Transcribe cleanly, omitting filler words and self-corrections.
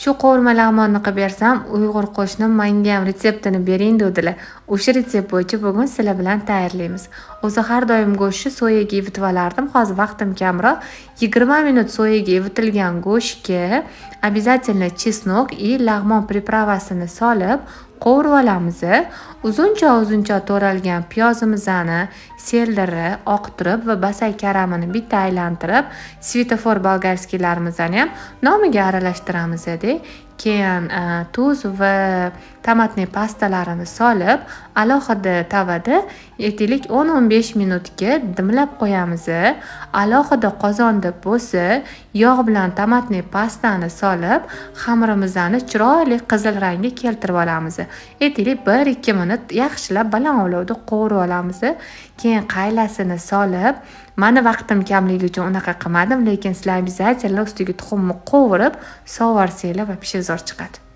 Shu qovurma lag'monni qilib bersam, uyg'ur qo'shnim manga ham retseptini bering dedilar. O'sha retsept bo'yicha bugun sizlar bilan tayyorlaymiz. O'zi har doim go'shtni soyaga ivitib olardim. Hozir vaqtim kamroq. 20 minut soyaga ivitilgan go'shtga обязательно чеснок и lag'mon приправа sini solib qovurib olamiz. Uzuncha uzuncha to'ralgan piyozimizni seldiri oqtirib va basay karamini bitta aylantirib, svetofor болгарский larimizni ham nomiga aralashtiramiz. Keyin tuz va томатный pastalarini solib, alohida tavada, aytaylik, 10-15 minutga dimlab qo'yamiz. Alohida qozonda bo'lsa, yog' bilan томатный pastani solib, xamirimizni chiroyli qizil rangga keltirib olamiz. Aytaylik, 1-2 minut yaxshilab baland olovda qovurib olamiz. Keyin qaylasini solib, mani vaqtim kamligi uchun unaqa qilmadim, lekin sizlar обязательно ustiga tuxumni qovurib sovarsanglar, вообще zo'r chiqadi.